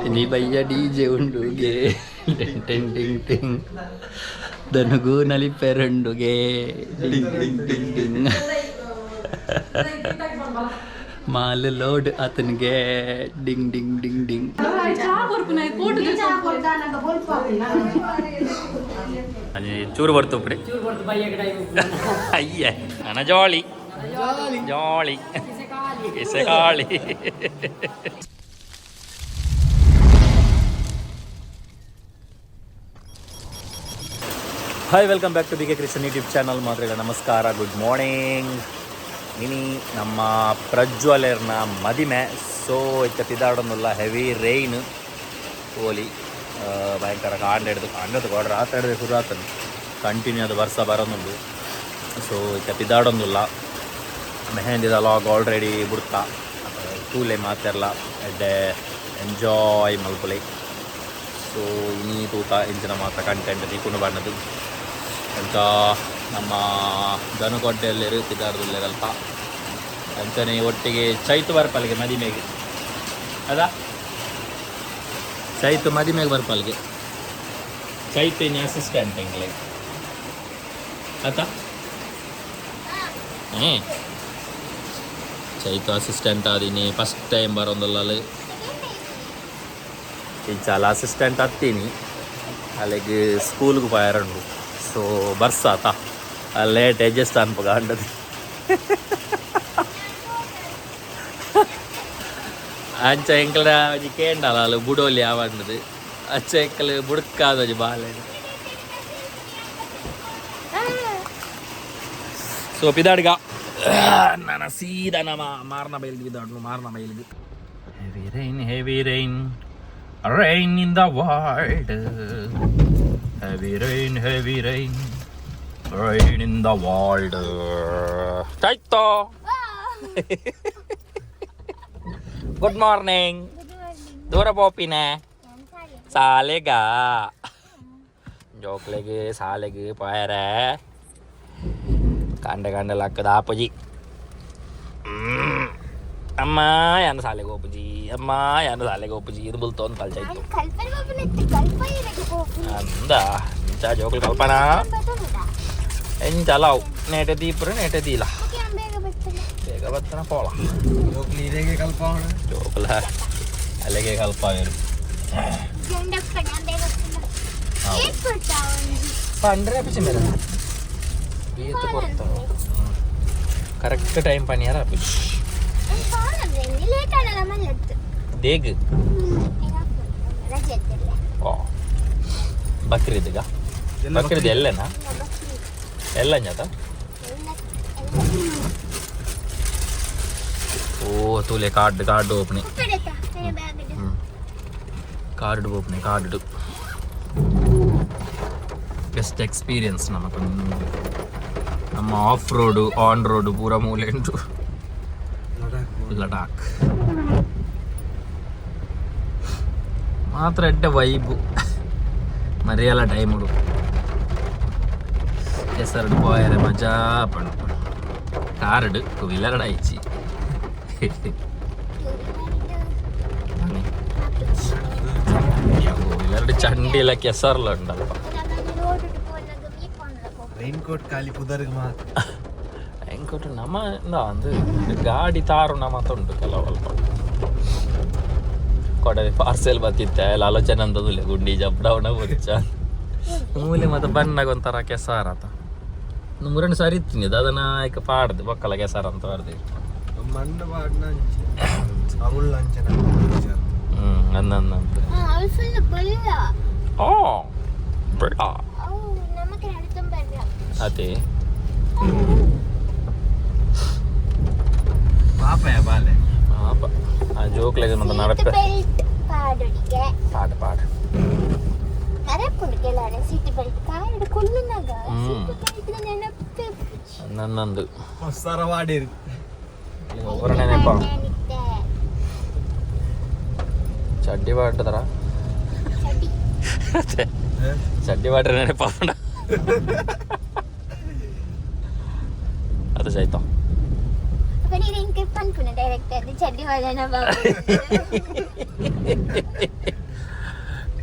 ಇನಿ ಬಯ್ಯ DJ ಉಂಡುಗೆ ಟಿಂಗ್ ಟಿಂಗ್ ಟಿಂಗ್ ಟಿಂಗ್ ದನಗು ನಲಿಪೆರಂಡುಗೆ ಟಿಂಗ್ ಟಿಂಗ್ ಟಿಂಗ್ ಟಿಂಗ್ mall load ಆತನಿಗೆ ding ding ding ding. ಚೂರು ಬರ್ತುಪ್ರಿ ಅಯ್ಯ ನನ್ನ ಜಾಲಿ ಜಾಲಿ ಕಿಸೆಕಾಳಿ. Hi, welcome back to B K Krishnan YouTube channel. ಮಾತ್ರ ನಮಸ್ಕಾರ, ಗುಡ್ ಮಾರ್ನಿಂಗ್. ಇನಿ ನಮ್ಮ ಪ್ರಜ್ವಲರ್ನ ಮದಿಮೆ. ಸೊ ಇತ್ತ ಪಿದಾಡೊಂದುಲ್ಲ, ಹೆವಿ ರೈನ್ ಹೋಲಿ ಭಯಂಕರ. ಕಾಂಡ ಹಿಡ್ದು ಕಾಂಡದ ಕೊಡ್ರ ರಾತ್ರಿ ಹಿಡಿದು ಶುರು ಆಗ್ತದೆ, ಕಂಟಿನ್ಯೂ ಅದು ವರ್ಷ ಬರೋದುಂಡು. ಸೊ ಇತ್ತ ಪಿದಾಡೊಂದುಲ್ಲ, ಮೆಹಂದಿದ ಲಾಗ್ ಆಲ್ರೆಡಿ ಬುಡ್ತಾ ತೂಲೆ ಮಾತೆರ್ಲ ಎಡ್ಡೆ ಎಂಜಾಯ್ ಮಲ್ಪುಲೆ. ಸೊ ಇನಿ ತೂತ ಇಂಚಿನ ಮಾತ್ರ ಕಂಟೆಂಟ್ ತಿಕ್ಕುಂಡು ಬಣ್ಣದು ಎಂತ ನಮ್ಮ ದನಕೊಡ್ಡೆಯಲ್ಲಿರು ಪಿದಾರ್ದುಲ್ಲೆರಲ್ಪ ಅಂಚನೆ ಒಟ್ಟಿಗೆ ಚೈತು ಬರ್ಪಲ್ಗೆ ಮದಿಮೆಗೆ ಅದ ಚೈತು ಮದಿಮೆಗೆ ಬರ್ಪಲ್ಗೆ. ಚೈತು ಇನ್ನು ಅಸಿಸ್ಟೆಂಟ್ ಎಂಗ್ಲೆ ಆತ. ಹ್ಞೂ, Chaitu assistant ಆದೀನಿ, first time ಬರೋದಲ್ಲ. ಇಂಚಾಲ assistant ಹತ್ತೀನಿ, ಅಲ್ಲಿಗೆ ಸ್ಕೂಲ್ಗೆ ಪೋಯರುಂಡು. ಸೊ ಬರ್ಸಾತ ಲೇಟ್ ಅಡ್ಜಸ್ಟ್ ಅನ್ಪಗ ಅಂಡದು. ಅಂಚ ಎಂಕಲ ಒಂಜಿ ಕೇಂಡಲ ಅಲ್ಲ ಬುಡೋಲಿ ಆವಂಡದು. ಅಂಚ ಎಂಕಲ್ ಬುಡ್ಕಾದ ಒಂಜಿ ಬಾಲೆ. ಸೊ ಪಿದಾಡ್ಗ ನನ್ನ ಸೀದಾ ನಮ್ಮ ಮಾರ್ನ ಬೈಲ್ಗೆ ಬಿದಾಡ್ನು, ಮಾರ್ನ ಬೈಲ್ಗೆ. Heavy rain, heavy rain, rain in the world. Heavy rain, heavy rain, rain in the world. Chaito, good morning. ದೂರ ಪೋಪಿನ ಸಾಲೆಗ ಜೋಕ್ಲೆಗ್ ಸಾಲೆಗ್ ಪೋಯರೆ ಕಾಂಡೆ ಕಾಂಡೆ ಲಕ್ಕದ ಆಪಜಿ. ಅಮ್ಮ ಯಾನ ಸಾಲೆಗೆ ಹೋಪುಜಿ, ಅಮ್ಮ ಯಾನ ಸಾಲೆಗೆ ಹೋಪುಜಿ, ಇದು ಬುಲ್ತೋನ್ ಕಲ್ಚಾಯ್ತು ಅಂದ. ಇಂಚ ಜೋಕುಲು ಕಲ್ಪನಾ ಎಂಚ ಅಲಾವ್ ನೇಟೆ ದೀಪರು ನೇಟೆ ದೀಲ ಬೇಗ ಬತ್ತನ ಪೋಲ. ಜೋಕುಲ ಅಲ್ಲಿಗೆ ಕಲ್ಪಾವೇರು ಪಂಡ್ರೆ ಅಪಿಚಿ ಮೇರೆ ಏತ್ ಕೊಡ್ತಾವ. ಕರೆಕ್ಟ್ ಟೈಮ್ ಪನಿಯಾರ ಅಪಿಚಿ ದೇಗ್. ಓ ಬಕ್ರೀದ್ಗ ಬಕ್ರೀದ್ ಎಲ್ಲನಾ ಎಲ್ಲ ಜಾತ. ಓ ತೂಲೆ ಕಾರ್ಡ್ ಕಾರ್ಡ್ ಓಪನೆ ಕಾರ್ಡ್ ಓಪನೆ ಕಾರ್ಡ್. ಬೆಸ್ಟ್ ಎಕ್ಸ್ಪೀರಿಯನ್ಸ್ ನಮಕ್. ನಮ್ಮ ಆಫ್ ರೋಡು ಆನ್ ರೋಡು ಪೂರ ಮೂಲೆ ಉಂಟು. ಲಡಾಖ್ ಮಾತ್ರ ಎಡ್ಡೆ ವೈಬು ಮರಿಯಲ್ಲ. ಟೈಮುಡು ಕೆಸರಡು ಪೋಯರೆ ಮಜಾ ಪಂಡು. ಕಾರ್ಡ್ ಟೂ ವೀಲರ್ಡ್ ಆಯ್ಚಿ. ಟೂ ವೀಲರ್ಡ್ ಚಂಡಿಲ ಕೆಸರ್ಲ ಉಂಡಲ್ಪ. ರೈನ್ ಕೋಟ್ ಖಾಲಿ ಪುದರ್ಗ್ ಮಾತ್ರ. ರೈನ್ ಕೋಟ್ ನಮ್ಮ ಅಂದು ಗಾಡಿ ತಾರು ನಮ್ಮ ಉಂಟು ಕೆಲವು ಅಲ್ಪ. ಕೊಡವೆ ಪಾರ್ಸೆಲ್ ಬತ್ತಿತ್ತೆ ಆಲೋಚನೆ ಅಂತದಿಲ್ಲ. ಗುಂಡಿ ಜಬ್ಡವನ ಬೊಚ್ಚ ಮೂಲೆ ಮತ್ತೆ ಬಣ್ಣಗ ಒಂಥರ ಕೆಸಾರ ಆತ. ಮುರಣ ಸರಿ ಇತ್ತೀನಿ ಅದನ್ನ ಆಯ್ಕೆ ಪಾಡ್ದು ಬೊಕ್ಕಲ ಕೆಸಾರ ಅಂತ ಬರ್ದು. ಮಣ್ಣು ಪಾಡ್ನ ಅಂಚೆ ಅವುಳ್ಳ ಅಂಚೆ. ಹ್ಮ್ ಅಂದಂತ. ಓ ಬೇಡ ಅದೇ. ಪಾಪಯ ಬಾಲೆ. ಪಾಪ ಆ ಜೋಕ್ಲೆಗ್ ಮತ್ತೆ ನಡಪೆ. ಪಾಡು ಪಾಡು. ನನ್ನಂದು ಹೊಸರ ವಾಡಿರು. ಒಬ್ಬರ ನೆನಪ ಚಡ್ಡಿ ಪಾಡ್ದರ ಚಡ್ಡಿ ಪಾಡ್ರೆ ನೆನಪ ಅದು ಚೈತ. ಪನ್ಪುನ ಡೈರೆಕ್ಟ್ ಅದು ಚಡ್ಡಿ ವಾಡನ ಬಾಬು.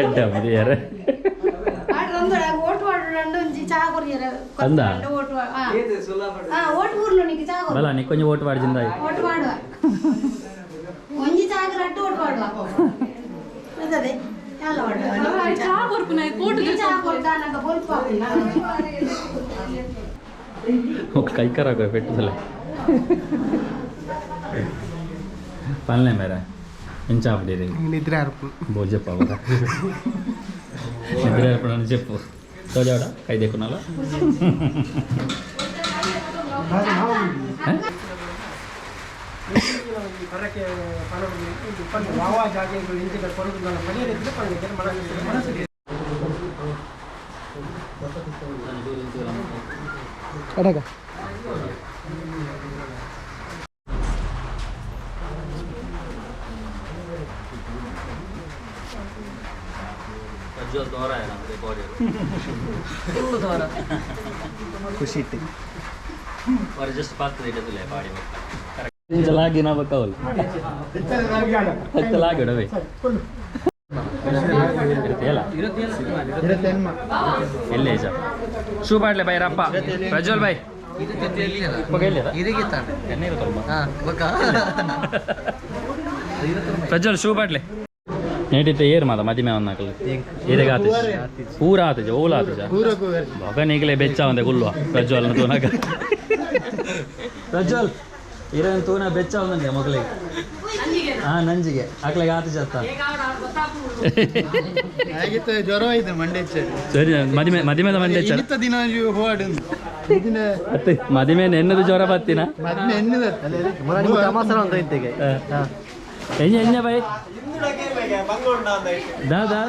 ಎಡ್ಡೆ ಮದಿಯಾರೆ. ಓಟು ಒಂಜಿ ಚಾ ಕೊರಿಯರ. ಅಂದ? ಓಟು ಓಟು ಊರ್ಲು ನಿಕ್ಕೆ ಚಾ ಕೊರು. ಬಲ ನೀ ಕೊಂಚ ಓಟ್ ಪಾಡ್ಜಿಂದ. ಓಟು ಮಾಡುವ, ಒಂಜಿ ಚಾಗ್ ರಡ್ಡು ಓಟು ಮಾಡುವ. ಅದೇ ಎಲ್ಲ ಮಾಡುವ. ಚಾ ಕೊರ್ಪುನ ಕೋಟು. ಚಾ ಕೊಡ್ತಾ ನಂಗೆ ಬೊಲ್ಪ. ఒక కైకర్ ఒక పెట్టుదలే పనిలే మేరా ఎంచాపడి. ನಿದ್ರೆ ಅರ್ಪು. బో చెప్పు, నిద్ర ఏర్పడని చెప్పు. తోజావడా కై దేకున్నాలా. ಬರಕ್ಕೆ ಯಾವ ಜಾಗೆ ಇಂಚಿನ ಕೊರಗು ನನ್ನ ಮನೆಯಲ್ಲಿ ಮನಸ್ಸು ಮನಸ್ಸಿಗೆ. ಅಡಗ. ప్రజ్వల్ ద్వారా రికార్డ్. ಫುಲ್ ದೋರ. ಖುಷಿ ಇತ್ತು. వారు జస్ట్ పాత్ర ఇటదులే పాడి ಇಂಚಲಾಗಿ ಬಕ್ಕವಲ್ ಹತ್ತಲಾಗಿಡವೆ ಇರ್ತೀಯಲ್ಲ. ಎಲ್ಲೇ ಶೂ ಪಾಡ್ಲೆ ಬೈ ರಪ್ಪ ಪ್ರಜ್ವಲ್ ಬೈ ಪ್ರಜ್ವಲ್ ಶೂ ಪಾಡ್ಲೆ నేటితే ఏరు మాద మదిమే ఉన్నాకలు ఏదే ఆతిజ ಊರ ಆತಿಜ ಓಲ ಆತಿಜ ಮಗ ನೀಗಲೇ ಬೆಚ್ಚ ಒಂದೆ ಗುಲ್ವ. ಪ್ರಜ್ವಲ್ ತೂನಾಗ ಪ್ರಜ್ವಲ್ ಇರನ್ ತೂನ ಬೆಚ್ಚ ಒಂದಂಗೆ ಮಗಳಿಗೆ. ಹಾ, ನಂಜಿಗೆ ಆಕಳಿಗೆ ಆತಿಜ ಅತ್ತ. ಆಗಿತ್ತು, ಜ್ವರ ಆಯ್ತು, ಮಂಡೆ. ಸರಿ, ಮದಿಮೆ ಮದಿಮೆದ ಮಂಡೆ. ಇನ್ನಿತ್ತ ದಿನ ಹೋವಾಡು ದಿನ. ಅತ್ತೆ ಮದಿಮೆ ಎನ್ನದು ಜ್ವರ ಬತ್ತಿನ. ಮದ್ಮೆ ಎನ್ನದ. ಎಂಜ ಎಂಜ ಬೈ ದಾದಾ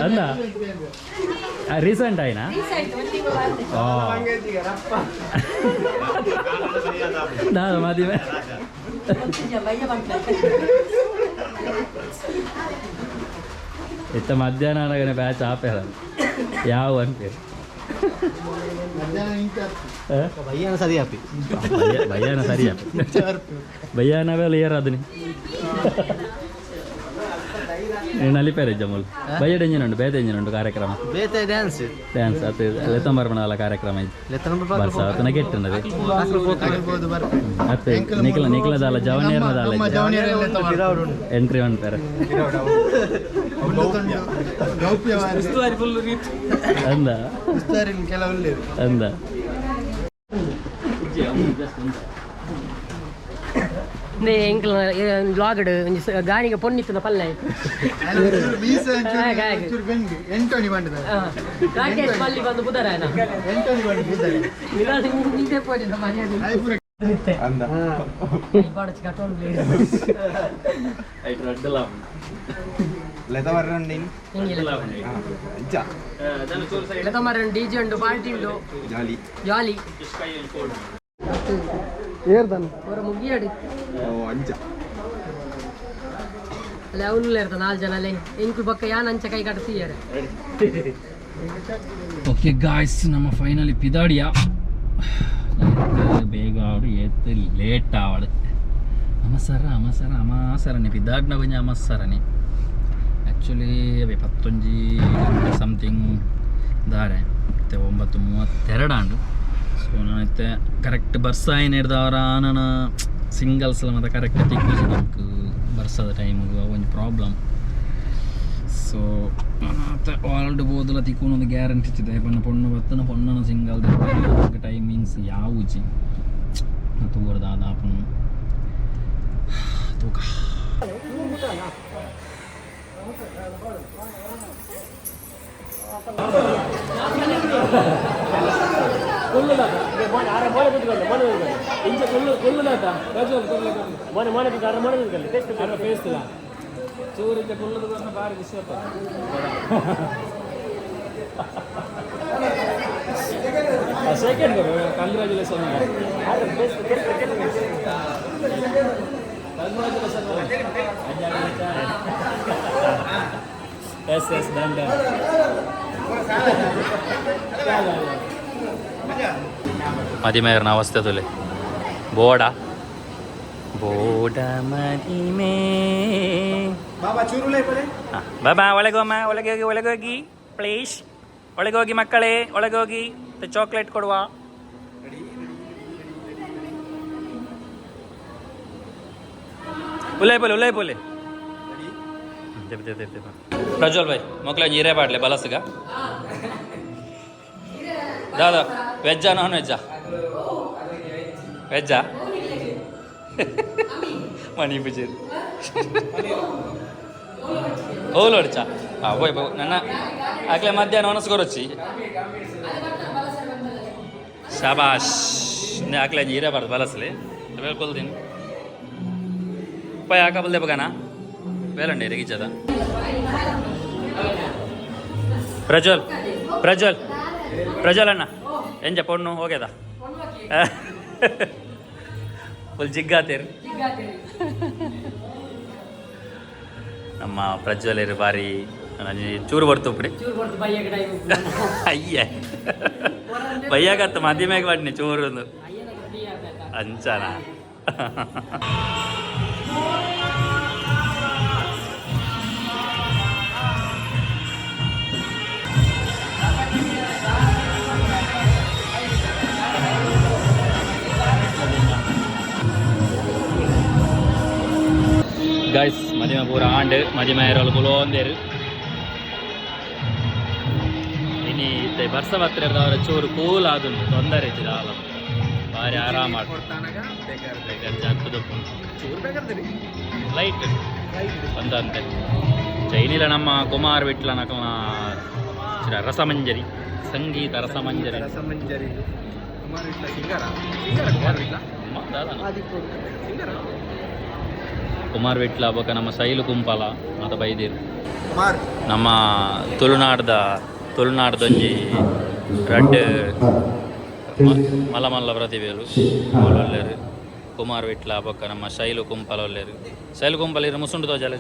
ಅಲ್ಲ, ರೀಸೆಂಟ್ ಆಯ್ನಾ? ದಾದ ಮದಿಮೆ. ಇತ್ತ ಮಧ್ಯಾಹ್ನ అనగానే ಬ್ಯಾಚ್ ಆಪೇರ ಯಾವ ಅನ್ಪೇರು. ಬಯ್ಯನ ಸರಿ ಆಪಿ. ಭಯ್ಯಾನ ಸರಿ ಆಪಿ. ಭಯ್ಯಾನ ವೇಳೆ ಏರ್ ಅದನಿ నేను ಅಲಿಪೇರೆ ಜಮುಲ್ ಬಯ್ಯಡ್ ಎಂಜಿನ್ ಉಂಟು, ಬೇತೆ ಎಂಜಿನ್ ಉಂಟು ಕಾರ್ಯಕ್ರಮ. ಬೇತೆ ಡ್ಯಾನ್ಸ್. ಡ್ಯಾನ್ಸ್ ಅದು ಲೆತ್ತಂಬರ್ಮಣದ ಕಾರ್ಯಕ್ರಮ ಐತಿ ಬರ್ಸ ಆತನ ಕೆಟ್ಟನದೆ. ಅತ್ತೆ ನಿಖಲ ನಿಖಲದಾಲ ಜವನೇರ್ನದಾಲ ಎಂಟ್ರಿ ಅನ್ಪೇರೆ. ಅಂದ ಅಂದ. ಎಂಕ್ಲ ಬ್ಲಾಗ್ಡ್ ಒಂಜಿ ಗಾಣಿಗೆ ಪೊನ್ನಿತ್ತದ ಪಲ್ಲೆ. ಎಂಟೋಣಿ ಬಂಡಿದ. ರಾಕೇಶ್ ಪಲ್ಲಿ ಬಂದು ಬುಧರಾಯನ ನಿಂತೆ ಪೋಡಿದ ಮನೆಯಲ್ಲಿ ಬಾಡಚಿ ಕಟ್ಟೊಂದು. ಐಟ್ ರಡ್ಡಲ. ಲೆತಮರನ್ ಡಿಜೆ ಉಂಡು, ಪಾರ್ಟಿ ಉಂಡು. ಜಾಲಿ. ಜಾಲಿ. ಏರ್ದನ್. ಅವರ ಮುಗಿಯಾಡಿ. ಅಂಚ. ಅಲ್ಲ, ಅವನು ಇರ್ತಾನೆ ನಾಲ್ಕು ಜನ ಅಲ್ಲೇ ಎಂಕು ಬಕ್ಕ ಯಾನ್ ಅಂಚ ಕೈ ಕಟ್ತೀಯಾರೆ. ಓಕೆ ಗಾಯ್ಸ್, ನಮ್ಮ ಫೈನಲಿ ಪಿದಾಡಿಯ. ಬೇಗ ಆವಡು, ಏತ್ ಲೇಟ್ ಆವಡು. ಅಮಸರ ಅಮಸರ ಅಮಾಸರನೆ ಪಿದಾಡ್ನ ಕೊಂಚ ಅಮಸರನೆ. ಆ್ಯಕ್ಚುಲಿ ಅವೇ ಪತ್ತೊಂಜಿ ಗಂಟೆ ಸಮಥಿಂಗ್ ದಾರೆ ಮತ್ತು 9:32 ಆಂಡು. ಸೊ ನಾನು ಕರೆಕ್ಟ್ ಬರ್ಸ ಹಿಡ್ದವರ ನಾನು ಸಿಂಗಲ್ಸ್ ಮತ್ತು ಕರೆಕ್ಟ್ ತಿಕ್ಕಿಸಿ ನಂಗೆ ಬರ್ಸದ ಟೈಮಿಗೆ ಒಂಜಿ ಪ್ರಾಬ್ಲಮ್. ಸೊ ವರ್ಲ್ಡ್ ಬೋದಲ ತಿಕ್ಕೊನೊಂದು ಗ್ಯಾರಂಟಿ ಇತ್ತಿದೆ ಪನ್ನ ಪೊಣ್ಣು ಬತ್ತನ ಪೊಣ್ಣನ ಸಿಂಗಲ್ ಟೈಮಿಂಗ್ಸ್ ಯಾವುಜಿ ತೂವರ್ ದಾದ ಆಪುನು ತೂಕ. Second congratulation congratulation. Yes yes, done done. ಮದಿಮೇರ್ನ ಅವಸ್ಥೆ ತುಲೆ ಬೋಡ. ಬೋಡ ಮದಿಮೆ. ಬಾಬಾ ಚೂರುಲೇ ಪಡೆ. ಬಾಬಾ, ಒಳಗೋಮ್ಮ, ಒಳಗೆ ಹೋಗಿ, ಒಳಗೆ ಹೋಗಿ ಪ್ಲೀಸ್. ಒಳಗೆ ಹೋಗಿ ಮಕ್ಕಳೇ, ಒಳಗೆ ಹೋಗಿ. ಚಾಕ್ಲೇಟ್ ಕೊಡುವ. ಉಲೈ ಬೋಲೆ, ಉಲೈ ಬೋಲೆ. ಪ್ರಜ್ವಲ್ ಭಾಯ್, ಮೊಕ್ಕಳ ನೀರೇ ಬಾಡ್ಲೆ ಬಲಸಗ. ದಾದಾ, ವೆಜ್ಜಾ ನಾನ್ ವೆಜ್ಜಾ? ವೆಜ್ಜಾ? ಮಣಿ ಪೂಜೆ ಓಲು ಅಡ್ಚ. ಹಾಂ, ಪೋಯ್ ಪೋಯ್. ನನ್ನ ಆಗಲೇ ಮಧ್ಯಾಹ್ನ ಒಣಸ್ಕೊರೊಚ್ಚಿ. ಶಾಬಾಷ್. ಆಕಲೆ ನೀರೇ ಬಾರ್ದು ಬಲಸಲಿ ಕೊಲ್ತೀನಿ. ಪೋಯ್, ಆಕ ಬಲ್ದೆ ಬಗಾನ ಬೇಲಂಡಿ ರೆಗಿಚದ. ಪ್ರಜ್ವಲ್, ಪ್ರಜ್ವಲ್, ಪ್ರಜ್ವಲ್ ಅಣ್ಣ, ಎಂಜ ಪೊಣ್ಣು ಹೋಗ್ಯದ? ಫುಲ್ ಜಿಗ್ಗಾತೇರಿ. ನಮ್ಮ ಪ್ರಜ್ವಲೇರು ಬಾರಿ ಚೂರು ಬರ್ತುಪ್ಪಡಿ. ಚೂರು ಕೊಡ್ತು ಬೈಯಕ್ಕೆ ಟೈಮ್. ಅಯ್ಯ, ಬಯ್ಯಾಗತ್ತ ಮಧ್ಯಮ್ಯಾಗ ಮಾಡಿನಿ ಚೂರು ಒಂದು. ಅಯ್ಯನ ಫ್ರೀ ಆಗ್ಬೇಕಾ? ಅಂಚನ. ಗಾಯ್ಸ್, ಮದಿಮೆ ಪೂರ ಆಂಡ್. ಮದಿಮೆ ಇರೋಲು ಕುಲೋಂದೇರು. ಇನಿ ಇತ್ತೆ ಬರ್ಸ ಬತ್ತಿರ ಚೂರು ಕೂಲ್ ಆದುಂಡು. ತೊಂದರೆ ಇಜ್ಜಿ ದಾಲ, ಬಾರಿ ಆರಾಮ. ಜಾತದ ಲೈಟ್ ಬಂದಂತೆ ಚೈನಿಲ. ನಮ್ಮ ಕುಮಾರ್ ವಿಟ್ಲ ನಕಲ್ನ ರಸಮಂಜರಿ, ಸಂಗೀತ ರಸಮಂಜರಿ. ರಸಮಂಜರಿ ಕುಮಾರ್ ವಿಟ್ಲ ಸಿಂಗರ, ಸಿಂಗರ ಕುಮಾರ್ ವಿಟ್ಲ. ಅಮ್ಮ, ದಾದನ. ಸಿಂಗರ. ಕುಮಾರ್ ವಿಟ್ಲ ಬೊಕ ನಮ್ಮ ಶೈಲು ಕುಂಪಲ ಮತ ಬೈದಿರು. ಕುಮಾರ್. ನಮ್ಮ ತುಳುನಾಡ್ದ ತುಳುನಾಡ್ದೊಂಜಿ ರಡ್ಡ್ ಮಲ್ಲ ಮಲ್ಲ ಪ್ರತಿಭೆಲು ಒಳ್ಳೆರು. ಕುಮಾರ್ ವಿಟ್ಲ ಬೊಕ್ಕ ನಮ್ಮ ಶೈಲು ಕುಂಪಲ ಒಳ್ಳೆರು. ಶೈಲು ಕುಂಪಲ ಇರು ಮುಸುಂಡು ತೋಜಾಲೆ.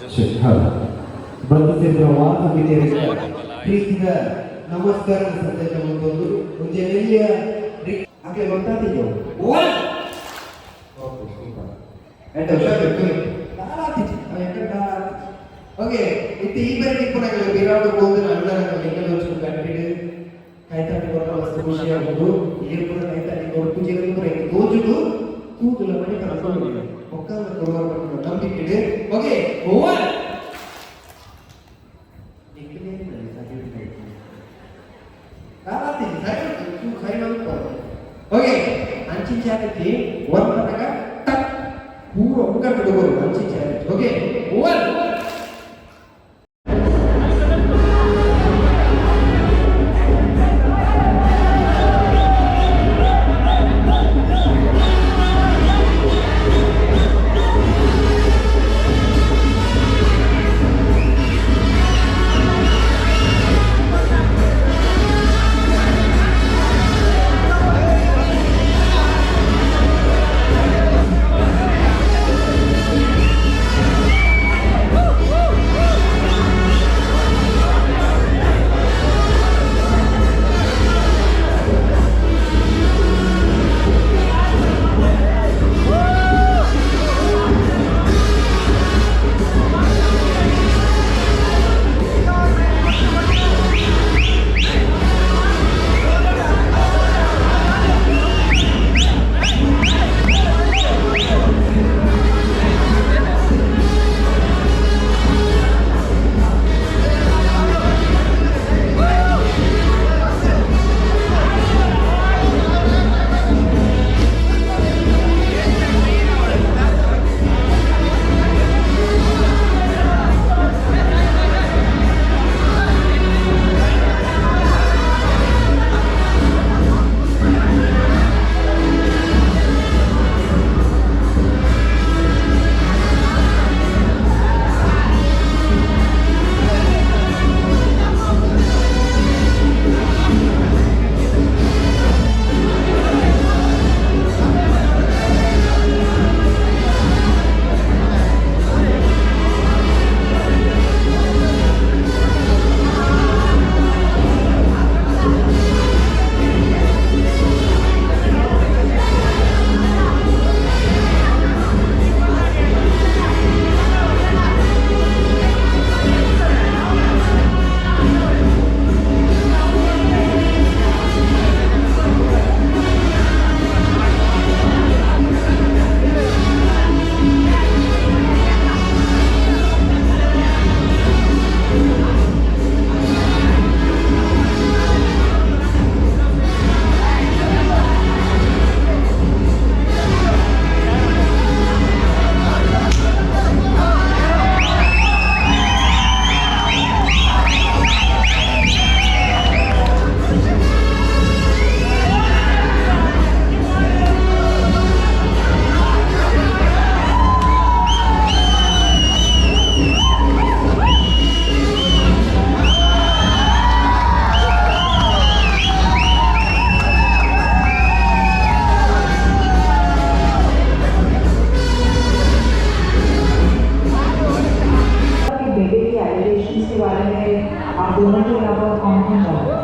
ಬಂದು ಪ್ರೀತಿದ ನಮಸ್ಕಾರ ಸಂದೇಶ ಒಂದು ಒಂಜಿ ಎಲ್ಯ ಅಕ್ಲೆ ಗೊತ್ತಾತಿದ್ಯೋ. Okay, super. ಎಂಟ ಹುಷಾರು ದಾಲಾತಿಜಿ ಎಂಟ. ಓಕೆ, ಇತ್ತೆ ಈ ಬಾರಿ ನಿಪ್ಪುನಗಲು ವಿರಾಟ್ ಕೋಹ್ಲಿ ಅಣ್ಣನ ಬೆಂಗಳೂರು ಕಟ್ಟಿಡ್ ಕೈತಾಟಿ ಕೊರ್ನ ಮಸ್ತ್ ಖುಷಿ ಆಗುಂಡು. ಏರ್ ಪೂರ ಕೈತಾಟಿ ಕೊರ್ಪು ಪೂರ ಇತ್ತೆ ತೋಜುಡು ತೂತುಲ ಮಣಿ ಕನಸು ಒಕ್ಕಲ ಕೊಡುವ ನಂಬಿಕೆ. Okay, one. ಓಕೆ, ಅಂಚಿನ ಚಾಲೆಂಜ್ ಒನ್ ಪನಗ ಟಕ್ ಪೂರ ಒಗ್ಗಟ್ಟು ಹುಡುಗರು ಅಂಚಿನ ಚಾಲೆಂಜ್. Okay, one. क्वालिफिकेशंस के बारे में आप दोनों के अलावा कौन कौन जानता है?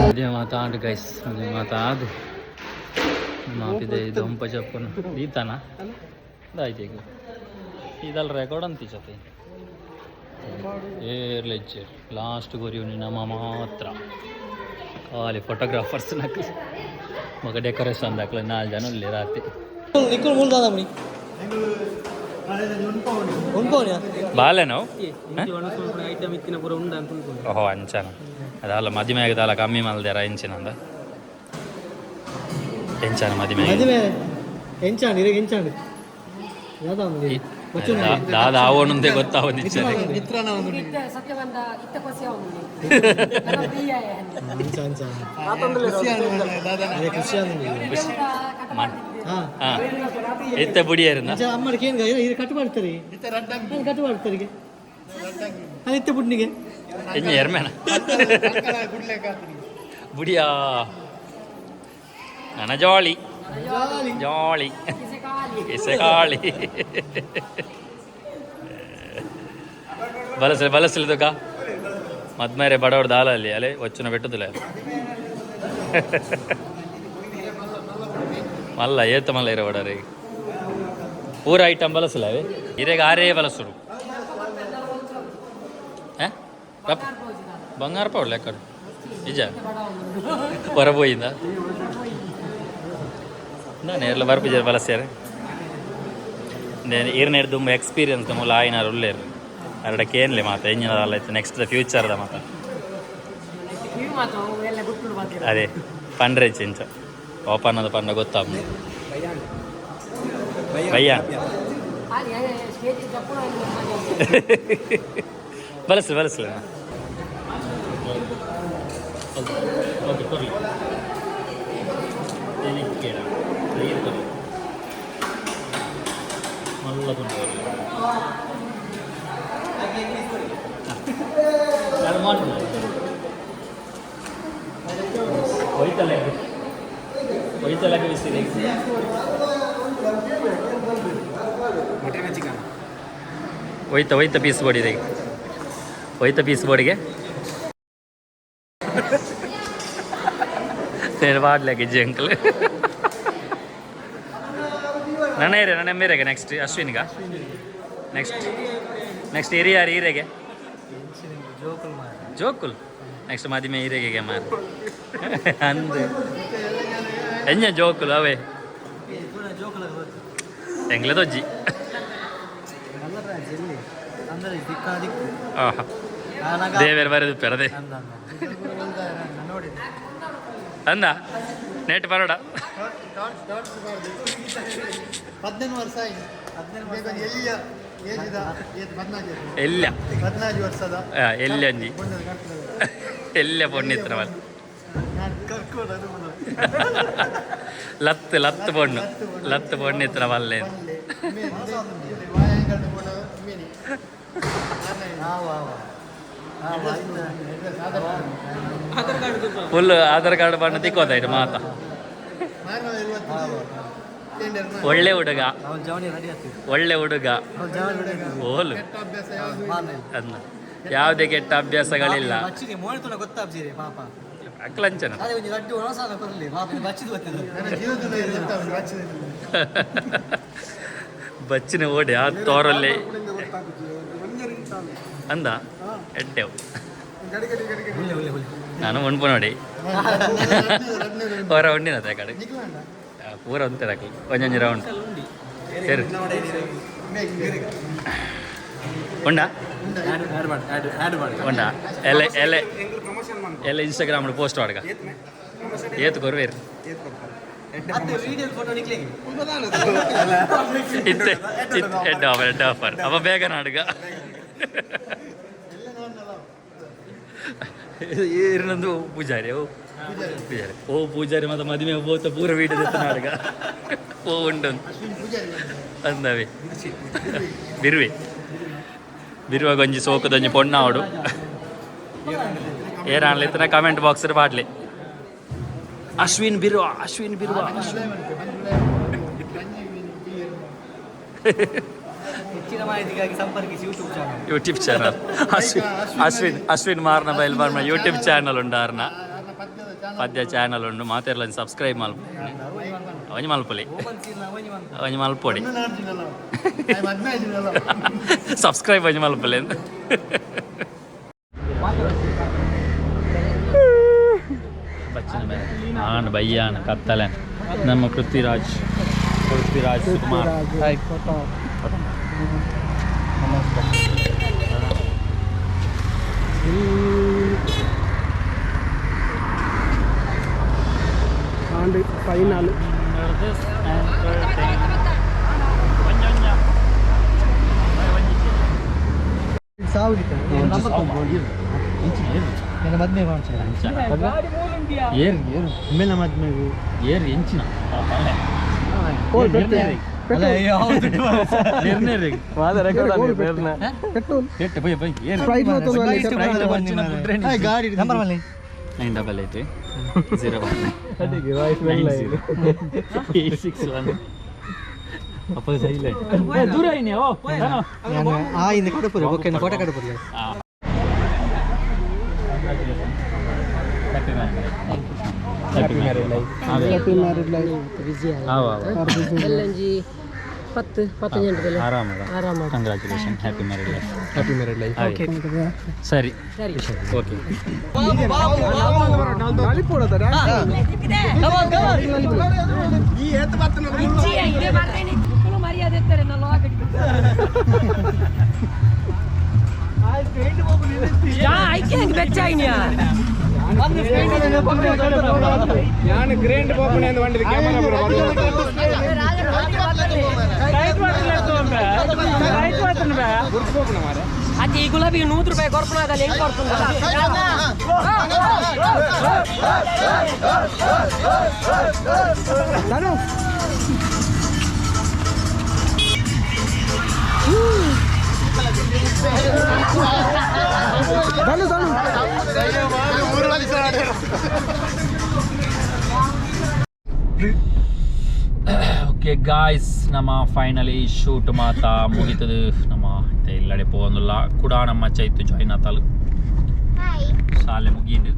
ಮದುವೆ ಮಾತಾಡು ಗೈಸ್, ಮದುವೆ ಮಾತಾದು ಮಾಪಿದೆ ದೊಂಪ ಚಪ್ಪನು ಈತನ ಆಯ್ತು. ಈಗ ಇದಲ್ಲ ರೆಕಾರ್ಡ್ ಅಂತಿಚ್ಚತೆ ಏರ್ಲೆಚ್ಚರ್ ಲಾಸ್ಟ್ ಗೊರಿಯು ನಮ್ಮ ಮಾತ್ರ ಖಾಲಿ ಫೋಟೋಗ್ರಾಫರ್ಸ್ ನಕ್ಲು ಮಗ ಡೆಕೋರೇಷನ್ ದಾಖಲೆ ನಾಲ್ಕು ಜನ ಇಲ್ಲಿ ರಾತ್ರಿ ಬಾಲೆ ನಾವು. ಐಟಮ್ ಇತ್ತಿನ ಪೂರ ಉಂಡ ಅಂತ. ಓಹೋ, ಅಂಚನ ಅದಲ್ಲ ಮದಿಮೆ ಆಗದಲ್ಲ ಕಮ್ಮಿ ಮಲ್ದಾರ ಎಂಚಿನಂದ ಎಂಚಾನ ಮದಿಮೆ? ಮದುವೆ ಎಂಚಾಂಡ್ ಇರಗೆ ಎಂಚಾಂಡ್. ದಾದ ಆವಣಂತೆ ಗೊತ್ತಾವನಿಚ್ಚಾರೆ. ಸತ್ಯ ಬಂದ ಇತ್ತ ಕೊಸಿ ಅವನು. ಹಾಂ, ಎತ್ತ ಬುಡಿಯಾರನ್ನ. ಅಮ್ಮడికి ಏನು ಇದು ಕಟ್ ಮಾಡ್ತಾರೆ, ಕಟ್ ಮಾಡ್ತಾರೆ ಇತ್ತೆ ಬುಡ್ನಿಗೆ. ಎಂಜ ಎರ್ಮೇನ ಬುಡಿಯಾ ನನ್ನ ಜಾಳಿ ಜಾಳಿ ಇಸೆಕಾಳಿ ಬಲಸಲಿ ಬಲಸಲಿ ತುಕ ಮದ್ಮೇರೆ ಬಡವರು ದಾಲಲ್ಲಿ ಅಲೆ ಒಚ್ಚುನ ಬೆಟ್ಟುದಿಲ್ಲ ಮಲ್ಲ ಏತ ಮಲ್ಲ ಇರ ಬಡವ್ರಿ ಪೂರ ಐಟಮ್ ಬಲಸಲ ಅವೇ ಇರೆಗ ಆರೇ ಬಲಸುರು. ಬಂಗಾರ ಪೌಡ್ ಲೆಕ್ಕ ನಿಜ ಹೊರಬೋಯಿಂದ ನಾನು ಎಲ್ಲ ಬರ್ಪಿಜಾರ ಬಲಸ್ಯಾರ ಈರ್ನೇರ್ ದುಂಬ ಎಕ್ಸ್ಪೀರಿಯನ್ಸ್ ಮೂಲ ಆಯ್ನಾರು ಉಲ್ಲೇರು ಅರಡಕ್ಕೆ ಏನ್ಲೆ ಮಾತ ಎಂಜಿನ ಅಲ್ಲ ಇತ್ತು ನೆಕ್ಸ್ಟ್ the ಫ್ಯೂಚರ್ದ ಮಾತ. ಮಾತು ಎಲ್ಲ ಗುಟ್ಟು ಮಾತಿರ. ಅದೇ ಪಂಡ್ರೆ ಚಿಂಚ ಓಪನ್ ಅದು ಪಂಡ ಗೊತ್ತಾಗ ಭಯ್ಯ. ಸ್ಟೇಜ್ ಚಪ್ಪು. ಬಲಸಲಿ ಬಲಸಲಿ. ಓಕೆ, ಕೊರ್ಲಿ ನೀರು ಕೊರ್ಲಿ ಮಲ್ಲ ತುಂಡು. ಹೋಯ್ತಲ್ಲ ಹೋಯ್ತಲ್ಲ ಬಿಸಿದೆ. ಹೋಯ್ತ ಹೋಯ್ತ ಪೀಸ್ ಬೋರ್ಡ್ ಇದೆ, ಹೋಯ್ತ ಪೀಸ್ ಬೋರ್ಡಿಗೆ నేను వాడలేక ఇజ్జి అంకుల్. ನನ್ನ ಏರಿಯಾ ನನ್ನ ಮೇರೆಗೆ ನೆಕ್ಸ್ಟ್ ಅಶ್ವಿನ್ಗ ನೆಕ್ಸ್ಟ್ ನೆಕ್ಸ್ಟ್ ಹಿರಿಯಾರು ಹೀರೆಗೆ ಜೋಕುಲ್ ನೆಕ್ಸ್ಟ್ ಮದಿಮೆ ಹೀರೆಗೆ ಮಾರ್ ಅಂದೆ ಎಂಜ ಜೋಕುಲ್ ಅವೇ ಎಂಗ್ಲದೊಜ್ಜಿ. ಆಹಾ ದೇವೇರು ಬರೆದು ಪೆರದೆ ಅಂದ ನೆಟ್ ಬರೋಡ. 18 ವರ್ಷ ಆಯ್ತು. ಎಲ್ಲಿಯ ಏಜಿದ 14. ಎಲ್ಲ. 14 ವರ್ಷದ. ಎಲ್ಲ ಅಂಜಿ ಎಲ್ಲ ಪೊಣ್ಣಿತ್ರವಲ್ಲ ಲತ್ತು ಲತ್ತು ಪೊಣ್ಣು ಲತ್ತು ಪೊಣ್ಣಿತ್ರವಲ್ಲೇ. ಫುಲ್ ಆಧಾರ್ ಕಾರ್ಡ್ ಬಣ್ಣ ತಿಕ್ಕೋದಾಯ್ತು ಮಾತ. ಒಳ್ಳೆ ಹುಡುಗ, ಒಳ್ಳೆ ಹುಡುಗ ಓಲು ಅಂದ ಯಾವುದೇ ಕೆಟ್ಟ ಅಭ್ಯಾಸಗಳಿಲ್ಲ. ಅಕ್ಲಂಚನ ಬಚ್ಚಿನ ಓಡಿ ಆ ತೋರಲ್ಲಿ ಅಂದ ಎಡ್ಡೆವು ನಾನು ಉಣ್ಪು ನೋಡಿ ಹೊರ ಉಂಡಿನ ಕಡೆ ಪೂರ ಉಂತೆ ದಾಖಲೆ ಒಂಜೊಂಜಿ ರೌಂಡ್ ಸರಿ ಉಂಡಾ ಉಂಡಾ ಎಲ್ಲ ಎಲ್ಲ ಎಲ್ಲ ಇನ್ಸ್ಟಾಗ್ರಾಮ್ ಪೋಸ್ಟ್ ವಾಡ್ಗ ಏತ್ ಕೊರ್ವೇರು ಇತ್ತೆ ಎಡ್ಡ ಆಫರ್ ಎಡ್ಡ ಆಫರ್ ಅವ ಬೇಗ ನಾಡುಗ. ಇರ್ನೊಂದು ಪೂಜಾರಿ. ಓ ಪೂಜಾರಿ, ಓ ಪೂಜಾರಿ. ಮತ್ತೆ ಮದುವೆ ಬೋತ ಪೂರ ವೀಡಿಯೋ ನಾಡಗ ಓ ಉಂಟು. ಪೂಜಾರಿ. ಅಂದವೆ ಬಿರುವೆ ಬಿರುವಾಗ ಒಂಜಿ ಸೋಕದೊಂಜಿ ಪೊಣ್ಣಾವಡು. ಏರಾನ್ಲಿತ್ತನ ಕಮೆಂಟ್ ಬಾಕ್ಸ್ ಪಾಡ್ಲಿ. ಅಶ್ವಿನ್ ಬಿರುವ, ಅಶ್ವಿನ್ ಬಿರುವ. ಹೆಚ್ಚಿನ ಮಾಹಿತಿಗಾಗಿ ಸಂಪರ್ಕಿಸಿ YouTube channel. YouTube channel Ashwin, Ashwin, Ashwin ಮಾರ್ನ ಬೈಲ್ ಮಾರ್ನ ಯೂಟ್ಯೂಬ್ ಚಾನಲ್ ಉಂಡು. ಆರ್ನ ಪದ್ಯ ಚಾನಲ್ ಉಂಡು. ಮಾತೆರ್ಲ ಸಬ್ಸ್ಕ್ರೈಬ್ ಮಲ್ಪ, ಒಂಜಿ ಮಲ್ಪೊಲಿ, ಒಂಜಿ ಮಲ್ಪೊಡಿ. ಸಬ್ಸ್ಕ್ರೈಬ್ ಒಂಜಿ ಮಲ್ಪೊಲಿ. ಬಚ್ಚಿನ ಮೇಲೆ ಆನ್ ಬಯ್ಯಾನ್ ಕತ್ತಲೆ. ನಮ್ಮ ಪೃಥ್ವಿರಾಜ್, ಪೃಥ್ವಿರಾಜ್ ಸುಕುಮಾರ್. And final. ಮದ್ಮೆ. ಏರ್ ಮೇಲೆ ಮದ್ಮೆಗೆ. ಏರ್ ಎಂಚಿನ? ಗಾಡಿ ನಂಬರ್ ಮಲ್ಲಿ. 9880190861. ಅಪ್ಪ ಸೈಲೆ ದೂರ ಐನಿ ಓ. ಆ ಇಂದ ಕಡಪುರಿ ಓಕೆ, ಫೋಟೋ ಕಡಪುರಿ. Happy marriage, happy marriage life. Happy married life. Busy. ಎಲ್ಲೊಂಜಿ 10 15 ಗಂಟೆ. ಆರಾಮ. ಆರಾಮ. Congratulation, happy married life. Happy married life. ಸರಿ. ಸರಿ. ಓಕೆ. ಮರ್ಯಾದೆ ಇರ್ತಾರೆ ನಾನು. ಐಕೆ ಹೆಂಗ್ ಬೆಚ್ಚ ಐನ್ಯಾ? ಯಾನ್ ಗ್ರೇಂಡ್ ಬೋಪನೆ ಅಂದ್ ವಂಡಿದ ಕ್ಯಾಮರಾ. ಅತ್ತೆ, ಈ ಗುಲಾಬಿ 100 ರೂಪಾಯಿ ಕೊರ್ಪಣ ಅದಲ್ಲ, ಹೆಂಗ್ ಕೊಡ್ತುಂಡ? ಓಕೆ ಗಾಯ್ಸ್, ನಮ್ಮ ಫೈನಲಿ ಶೂಟ್ ಮಾತಾ ಮುಗಿತದು. ನಮ್ಮ ಇಲ್ಲಡೆ ಪೋವೊಂದುಲ್ಲ. ಕೂಡ ನಮ್ಮ ಚೈತು ಜಾಯಿನ್ ಆತಲು. ಶಾಲೆ ಮುಗಿಂಡು.